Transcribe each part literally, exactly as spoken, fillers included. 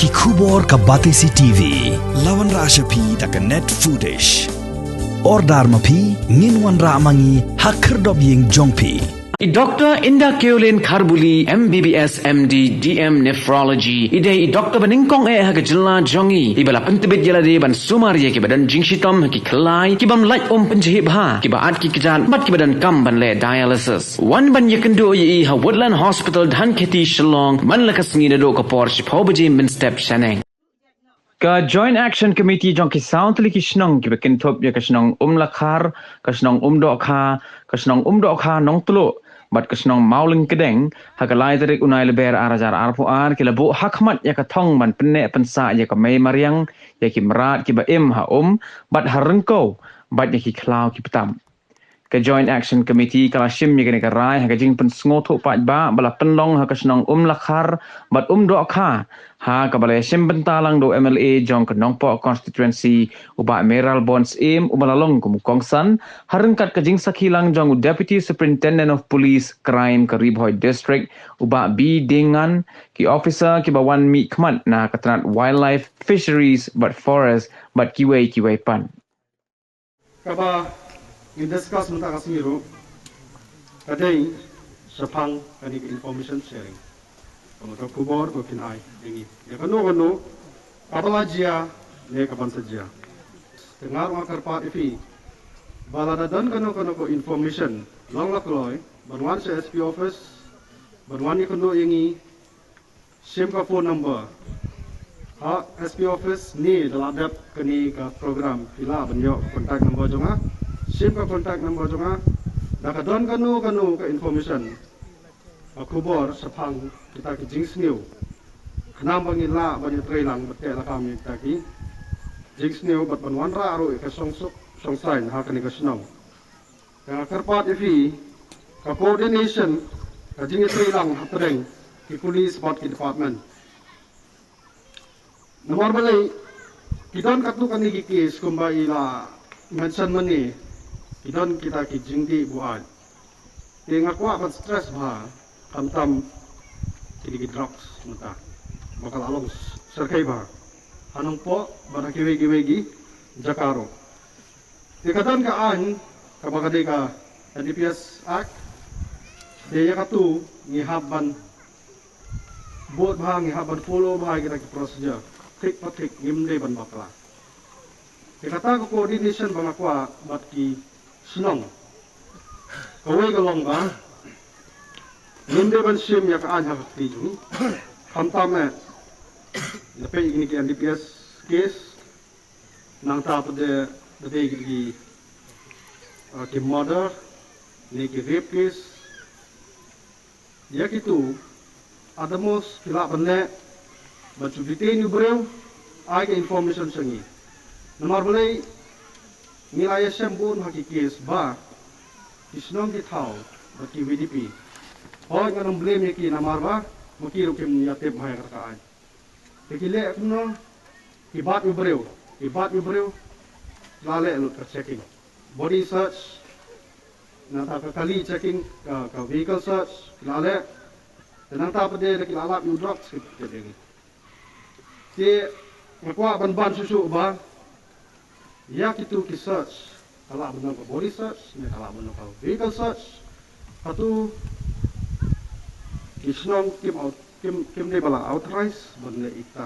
Ki khubor ka Batesi T V. La wanrah sha phi da ka Net Foodish. Order ma phi, ngin wanrah ma ngi ha khyrdop ïing jong phi. I Doctor Inda Keolin Kharbuli, M B B S, M D, D M Nephrology, i dei i doctor ba nyngkong eh ha ka jylla jong ngi, iba la pyntbit ïa lade ban sumar ïa kiba don jingshitom ha ki khlai, ki bym lait um pynjhieh bha, kiba at ki kjat bad kiba donkam ban leh dialysis. Wan ban ïakynduh ïa i ha Woodland Hospital, Dhankheti, Shillong, man la ka sngi naduh ka por shiphew baje mynstep shaneng. Ka Joint Action Committee jong ki saw tylli ki shnong kiba kynthup ïa ka shnong Umlakhar, ka shnong Umdohkha, ka shnong Umdohkha Nongtluh, bad ka shnong Mawlyngkdeng, ha ka lai tarik u Nailaber ar hajar arphew ar, ki la buh ha khmat ïa ka thong ban pynneh pynsah ïa ka mei mariang ïa ki mrad kiba im ha um bad ha ryngkew bad ïa ki khlaw ki btam. Ka Joint Action Committee ka la shim ïa kane ka rai ha ka jingpynsngewthuh paidbah ba la pynlong ha ka shnong Umlakhar bad Umdohkha, ha kaba la ïashim bynta lang da u M L A jong ka Nongpoh Constituency, u Bah Mayralborn Syiem, uba la long kum u kongsan, ha ryngkat ka jingsakhi lang jong u Deputy Superintendent of Police Crime ka Ri Bhoi District, u Bah B Diengngan, ki officer kiba wan mihkhmat na ka tnat Wildlife, Fisheries bad Forest bad kiwei kiwei pat. Kaba ngin discuss mynta ka sngi ruh ka dei shaphang kane ka information sharing. Ka mut ka khubor ba phin ai ïa ngi ïa kano kano kaba la jia ne kaban sa jia. Te nga ruh nga kyrpad ïa phi ba lada don kano kano ka information, long la kloi ban wan sha S P office, ban wan ïakynduh ïa ngi, shim ka phone number ha S P office ne da la dep kane ka program, phi lah ban ïoh contact number jong nga. Shim ka contact number jong nga, da ka don kano kano ka information, ka khubor shaphang kita ki jingsniew, khnang ba ngin lah ban ïatreilang bad teh lakam ïa kita ki jingsniew bad ban wanrah ruh ïa ka shongsuk shongsaiñ ha kane ka shnong. Te nga kyrpad ïa phi, ka coordination, ka jingïatreilang hapdeng ki police bad ki department. Namar balei, ki don katto katne ki case kumba i la mention mynne, ki don kita ki jingdih buaid. Te nga kwah ban stress bha, khamtam kine ki drugs mynta ba ka la long syrkhei bha ha Nongpoh bad ha kiwei kiwei ki jaka ruh. Te ka don ka aiñ kaba ka dei ka N D P S Act. Te ïa katu ngi hap ban bud bha, ngi hap ban follow bha ïa kita ki procedure thik pa thik, ngim dei ban bakla. Te kata ka coordination ba nga kwah bad ki shnong, kawei ka long ba ngim dei ban shim ïa ka aiñ ha ka kti jong ngi. Khamtam eh da peit ïa kine ki N D P S case, nangta pat de da dei ki, ah, ki murder ne ki rape case. Ïa kitu, at the most ki lah ban leh ban shu detain ïa u briew, ai ka information sha ngi. Namar balei, ngi la ïashem bun ha ki case ba ki shnong ki thaw bad ki V D P. Hooid, ngan ym blame ïa ki namar ba ma ki ruh kim ïatip bha ïa kata ka aiñ. Te ki leh kumno? Ki bat ïa u briew, ki bat ïa u briew, la leh lut ka checking, body search, nangta ka kali checking, ka, ka vehicle search, la leh. Te nangta pat de da ki la lap ïa u drugs ki, ki, ki. Te nga kwah ban ban shuh shuh ba ïa kitu ki search, ka lah ban long ka body search ne ka lah ban long ka vehicle search, katu ki shnong kim au-, kim, kim dei ba la authorize ban leh ïa kita.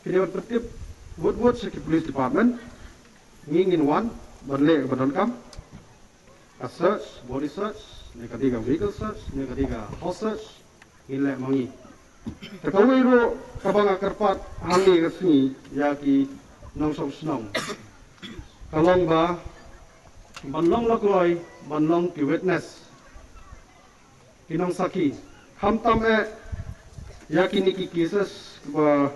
Ki dei ban pyntip wut wut sha ki police department. Ngi ngin wan ban leh kaba donkam, ka search, body search, ne ka dei ka vehicle search, ne ka dei ka house search, ngin leh ma ngi. Te kawei ruh kaba nga kyrpad hangne ka sngi ïa ki nongshong shnong, ka long ba ban long la kloi ban long ki witness, ki nongsakhi. Khamtam eh ïa kine ki cases ba,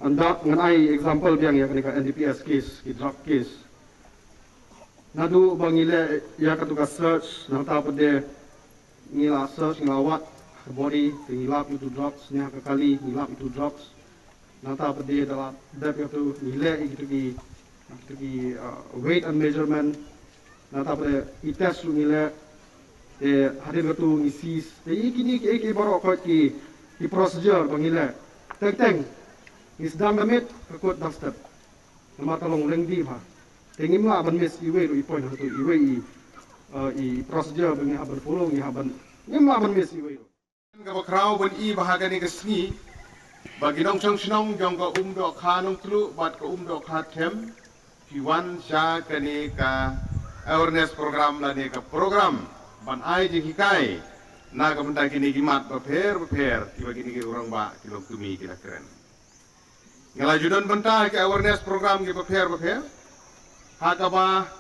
ngan ai example biang ïa kane ka N D P S case, ki drug case. Naduh ba ngi leh ïa katu ka search, nangta pat de ngi la search, ngi la wad ka body, te ngi lap ïa utu drugs, ne ha ka kali ngi lap ïa utu drugs. Nangta pat de da la dep ïa katu ngi leh ïa kitu ki, kitu ki, uh, weight and measurement. Nangta pat de i test ruh ngi leh. Te hadien katu ngi seize. Te ïa kine kiei kiei baroh khoit ki, ki procedure ba ngi leh. Teng teng ngi sdang da miet, ka kut dang step. Namar ka long lengdi bha. Te ngim lah ban miss iwei ruh i point hangtu, iwei i, eh, i procedure ba ngi hap ban follow, ngi hap ban, ngim lah ban miss iwei ruh. Kaba khraw ban i ba ha kane ka sngi ba ki nongshong shnong jong ka Umdohkha Nongtluh bad ka Umdohkha Them ki wan sha kane ka awareness program lane ka program ban ai jinghikai na ka bynta kine ki mat bapher bapher kiba kine ki rangbah ki longkmie ki la kren. Nga la ju don bynta ki awareness program ki bapher bapher ha kaba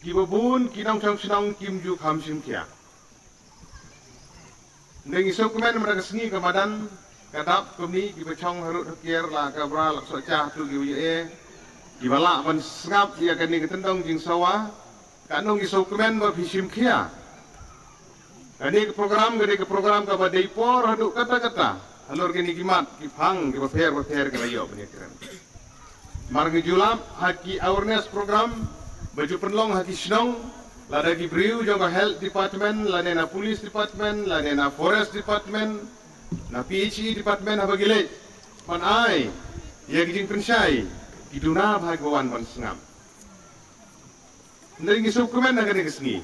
kiba bun ki nongshong shnong kim ju kham shim khia. Ngi sngewkmen mynta ka sngi ka madan ka dap kumne kiba shong harud hakiar la ka bra la soh cha tu kiba ïoh e kiba lah ban sngap ïa kane ka tyndong jingsawa. Ka nong ngi sngewkmen ba phi shim khia. Kane ka program, kane ka program kaba dei por haduh katta katta halor kine ki mat ki phang kiba pher bapher kiba ïoh ban ïakren. Mar ngi ju lap ha ki awareness program ba ju pynlong ha ki shnong, lada ki briew jong ka health department lane na police department lane na forest department, na P H E department haba ki leit ban ai ïa ki jingpynshai, ki duna bha kiba wan ban sngap. Hynrei ngi sngewkmen na kane ka sngi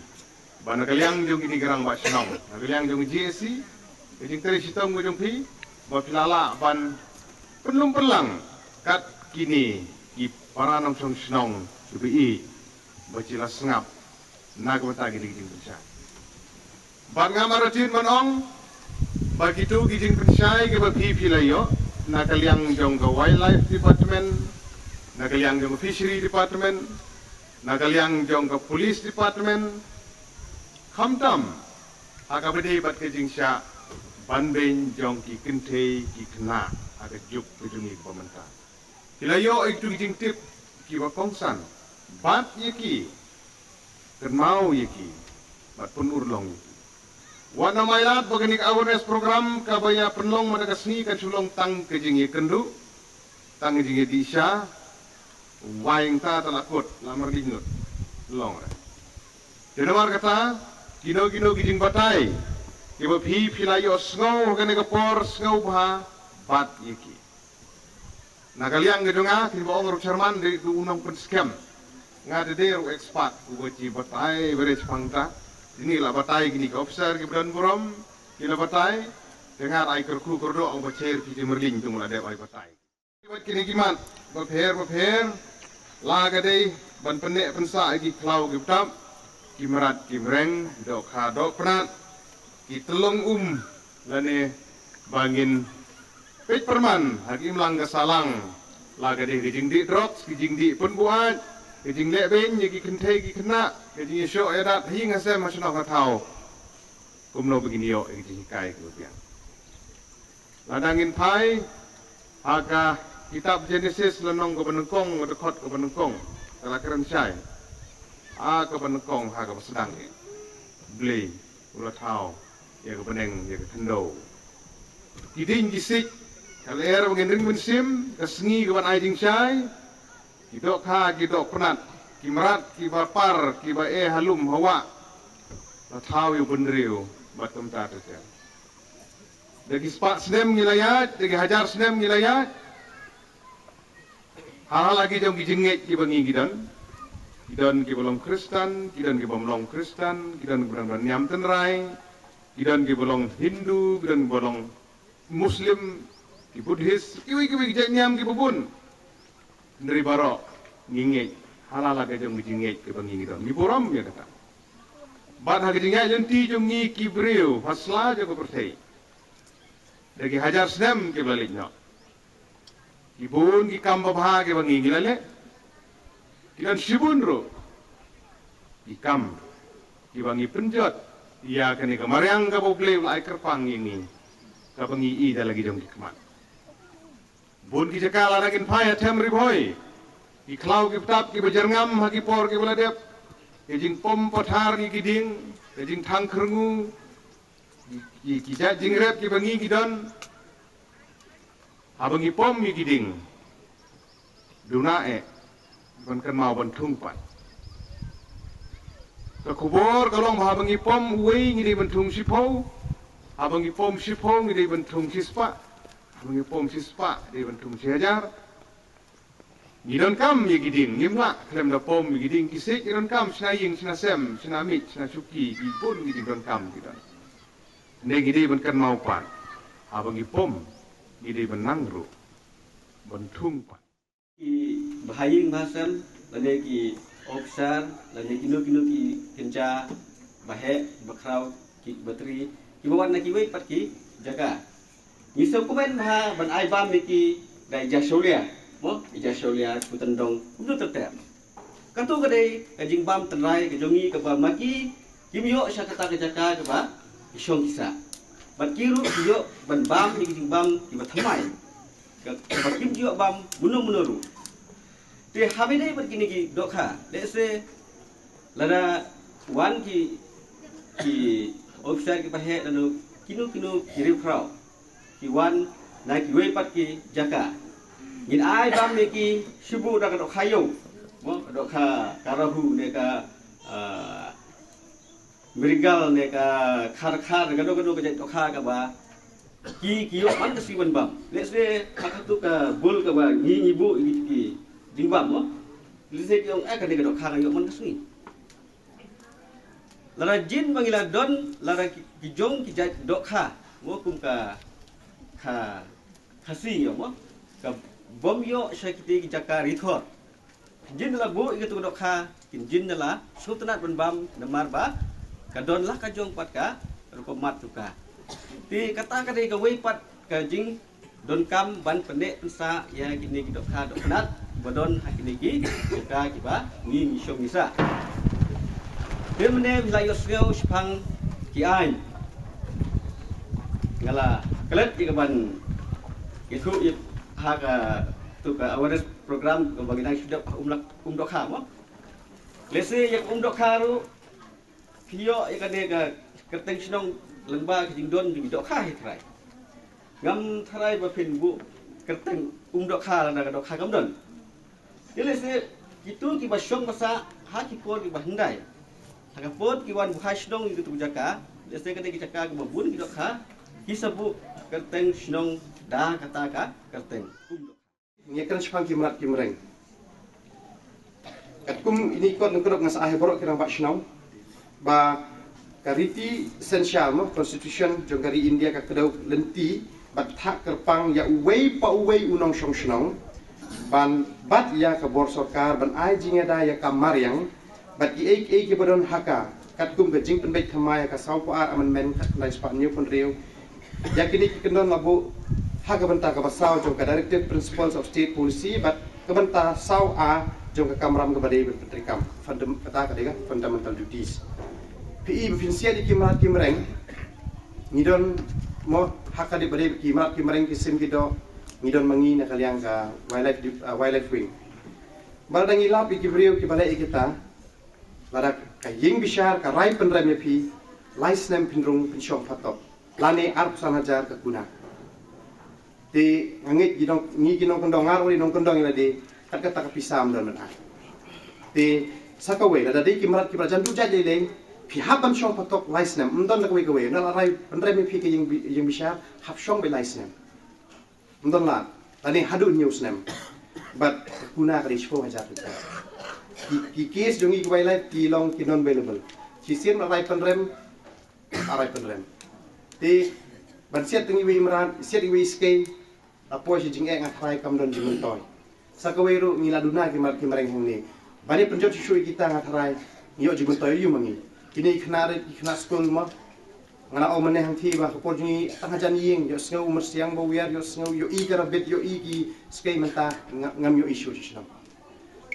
ba na ka liang jong kine ki rangbah shnong, na ka liang jong G S C, ka jingtrei shitom ka jong phi ba phi la lah ban pynlum pynlang kat kine ki para nongshong shnong kiba ïeit ba ki la sngap na ka bynta kine ki jingpynshai. Bad nga marwei ban ong ba kito ki jingpynshai kiba phi phi la ïoh na ka liang jong ka wildlife department, na ka liang jong ka fishery department, na ka liang jong ka police department, khamtam ha kaba dei bad ka jingshah banbeiñ jong ki kynthei ki khynnah ha ka juk ka jong ngi kaba mynta. Ki la ïoh ïa kito ki jingtip kiba kongsan bad ïa ki, kynmaw ïa ki bad pynurlong ïa ki. Wat nym ailad ba kane ka awareness program kaba ïa pynlong mynta ka sngi kan shu long tang ka jingïakynduh, tang ka jingïadih sha wai, ngta ta la kut la marlin lut long re. Te namar kata kino kino ki jingbatai kiba phi phi la ïohsngew ha kane ka por, sngewbha bat ïa ki. Na ka liang ka jong nga, kiba ong ruh chairman, dei ruh u nongpynskhem. Nga te dei ruh expert uba ki batai bad shaphang ta. Kine la batai, kine ki officer kiba don burom ki la batai. Te nga ai kyrkhu kyrdoh uba chair ki jingmyrlin tung la dep ai batai. Bad kine ki mat bapher bapher la ka dei ban pynneh pynsah ïa ki khlaw ki btap, ki mrad ki mreng, dohkha dohpnat, ki tyllong um, lane ba ngin peit pyrman ha ki imlang ka sahlang, la ka dei ka jingdih drugs, ka jingdih pynbuaid, ka jingleh beiñ ïa ki kynthei ki khynnah, ka jingïashoh ïadat ha ïing ha sem ha shnong ha thaw. Kumno ba ngin ïoh ïa ka jinghikai kaba biang. Lada ngin phai ha ka kitab Genesis lynnong kaba nyngkong, ka dkhot kaba nyngkong, ka la kren shai ha kaba nyngkong ha kaba sdang, eh, Blei u la thaw ïa ka bneng ïa ka khyndew. Ki dieng ki siej, ka lyer ba ngin ring mynsiem, ka sngi ka ban ai jingshai, ki dohkha ki dohpnat, ki mrad kiba par kiba eh ha lum ha wah, la thaw ïa u bynriew bad kumta ter ter. Da ki spah snem ngi la ïaid, da ki hajar snem ngi la ïaid. Ha la ki jong ki jingngeit kiba ngi ki don. Ki don kiba long Khristan, ki don kiba ym long Khristan, ki don kiba don niam tynrai, ki don kiba long Hindu, ki don kiba long Muslim, ki Buddhist, kiwei kiwei ki jait niam kiba bun. Hynrei baroh ngi ngeit ha la la ka jong ki jingngeit kiba ngi ngi don. Ngi burom ïa kata. Bad ha ka jingïaid lynti jong ngi ki briew ha sla jong ka pyrthei, da ki hajar snem kiba la leit noh, ki bun ki kam babha kiba ngi ngi la leh. Ki don shibun ruh ki kam kiba ngi pynjot ïa kane ka mariang kaba U Blei u la ai kyrpang ïa ngi, kaba ngi i da la ki jong ki khmat. Bun ki jaka lada ngin phai ha Them Ri Bhoi, ki khlaw ki btap kiba jyrngam ha ki por kiba la dep, ka jingpom pathar ïa ki dieng, ka jingthang khyrngu, ki, ki jait jingrep kiba ngi ki don. Haba ngi pom ïa ki dieng, duna eh ban kynmaw ban thung pat. Ka khubor ka long ba haba ngi pom uwei ngi dei ban thung shiphew, haba ngi pom shiphew ngi dei ban thung shispah. Ngi pom shispah, dei ban thung shi hajar. Ngi donkam ïa ki dieng, ngim lah khlem da pom ïa ki dieng ki siej, ngi donkam shna ïing, shna sem, shna miej, shna shuki, ki bun ki dieng donkam ki don. Ne ngi dei ban kynmaw pat, haba ngi pom, ngi dei ban nang ruh ban thung pat. Ki bahaïing bahasem, lane ki officer, lane kino kino ki kynja baheh bakhraw, ki batri, kiba wan na kiwei pat ki jaka. Ngi sngewkmen bha ban ai bam ïa ki da i ja shaulia, mo, i ja shaulia, kutendong, kumno ter ter. Kato ka dei ka jingbam tynrai ka jong ngi kaba ma ki kim ïoh sha kata ka jaka kaba ki shong ki sah. Bad ki ruh ki ïoh ban bam ïa ki jingbam kiba thymmai, ka, kaba kim ju ïoh bam muno muno ruh. Te haba ïadei bad kine ki dohkha, lehse lada wan ki, ki officer ki baheh, lada kino kino ki riewkhraw ki wan na kiwei pat ki jaka, ngin ai bam ïa ki shuh shuh da ka dohkha ïew, mo, ka dohkha karahu ne ka, ah, merigal ne ka kharkhar, kano kano ka jait dohkha kaba ki, ki ïoh man ka sngi ban bam. Lehse ha kato ka bul kaba ngi, ngi buh ïa ki jingbam, mo, lehse ki ong, eh, kane ka dohkha ka ïoh man ka sngi. Lada jin ba ngi la don, lada ki, ki jong ki jait dohkha, mo, kum ka, ka Khasi, ïoh, mo, kabym ïoh sha kite ki jaka ri thor. Jin la buh ïa kato ka dohkha, kin jin la sngewtynnat ban bam, namar ba ka don la ka jong pat ka rukom mat jong ka. Te kata ka dei kawei pat ka jingdonkam ban pynneh pynsah ïa kine ki dohkha dohkha ba don ha kine ki jaka kiba ngi, ngi shong ngi sah. Te mynne la ïohsngew shaphang ki aiñ. Nga la klet ïa ka ban ïathuh ïa ha kato ka awareness program kaba ngi dang shu dep ha Umlak, Umdohkha, mo. Lehse ïa ka Umdohkha ruh phi ïoh ïa kane ka kyrteng shnong lyngba ka jingdon jong ki dohkha hi trai. Ngam tharai ba phin buh kyrteng Umdohkha lada ka dohkha kam don. Te lehse kito kiba shong ba sah ha ki por kiba hyndai, ha ka por ki wan buhai shnong ïa kato ka jaka, lehse kane ka jaka kaba bun ki dohkha ki sa buh kyrteng shnong da kata ka kyrteng Umdohkha. Ngi kren shaphang ki mrad ki mreng. Katkum ine i kot nongkyndoh nga sa ai ha baroh ki rangbah shnong ba ka riti synshar, mo, constitution jong ka ri India ka kdew lynti bad thah kyrpang ïa uwei pa uwei u nongshong shnong ban bat ïa ka bor sorkar ban ai jingïada ïa ka mariang bad kiei kiei kiba don ha ka, katkum ka jingpynbeit thymmai ïa ka sawphew ar amendment, khatkhyndai spah hynñiewphew hynriew. Ïa kine ki kyndon la buh ha ka bynta kaba saw jong ka Directive Principles of State Policy bad ka bynta saw A jong ka kamram kaba dei ban pyntreikam, fundam-, kata ka dei ka fundamental duties. Phi i ba phin siat ïa ki mrad ki mreng, ngi don, mo, ha ka dei ba dei ki mrad ki mreng ki sim ki doh, ngi don ma ngi na ka liang ka wildlife di-, ah, wildlife wing. Ba lada ngi lap ïa ki briew kiba leh ïa kita, lada ka ïing bishar ka rai pynrem ïa phi, lai snem phin rung phin shong phatok, lane arphew san hajar ka kuna. Te nga ngeit ki nong, ngi ki nongkyndong, nga ruh ngi nongkyndong ïa lade, kat kata ka pisa ym don ban ai. Te sa kawei, lada dei ki mrad kiba la jan duh jait lei lei, phi hap ban shong phatok lai snem, ym don da kawei kawei, lada la rai pynrem ïa phi ka ïing bi-, ïing bishar, hap shong beit lai snem. Ym don lad, lane haduh hynñiew snem. Bad ka kuna ka dei shiphew hajar tyngka. Ki, ki case jong ngi ki wildlife ki long ki non bailable. Shisien la rai pynrem, la rai pynrem. Te ban siat tang iwei i mrad, siat iwei i skei, la poi sha jingeh, nga tharai kam don jingmyntoi. Sa kawei ruh ngi la duna ki mrad ki mreng hangne. Ban ïa pynjot shuh shuh ïa kita, nga tharai ngi ïoh jingmyntoi ïa u ma ngi. Kine ki khynnah rit, ki khynnah skul, mo. Nga la ong mynne hangthie ba ka por jong ngi tang hajan ïing, ïohsngew u myrsiang ba wiar, ïohsngew, ïohi ka rabbit, ïohi ki skei, mynta nga, ngam ïohi shuh shuh shnong.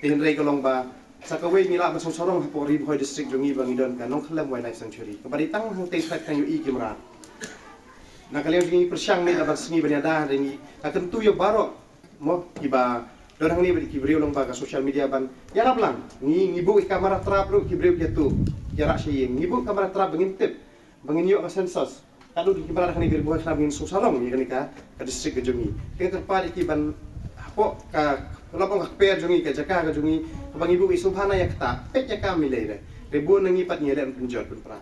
Te hynrei ka long ba sa kawei ngi lah ban sngewsarong hapoh Ri Bhoi District jong ngi ba ngi don ka Nongkhyllem Wildlife Sanctuary kaba dei tang hangtei thait tang ïohi ki mrad. Na ka liang jong ngi pyrshang mynta ban sngi ban ïada, hynrei ngi, nga kyntu ïa baroh, mo, kiba don hangne bad ki briew lyngba ka social media ban ïarap lang. Ngi, ngi buh kamera trap ruh ki briew ki ïathuh, ïarap sha ïing. Ngi buh kamera trap ba ngin tip, ba ngin ïoh ka census. Ka don ki mrad hangne, ki briew hangne, ngin sngewsarong ïa kane ka, ka district ka jong ngi. Te nga kyrpad ïa ki ban hapoh ka, la pong ka kper jong ngi, ka jaka ka jong ngi, haba ngi buh, ngi sngewbha na ïa kata, peit ïa ka, ym lei re. Te bun na ngi pat ngi leh pynjot pynpra.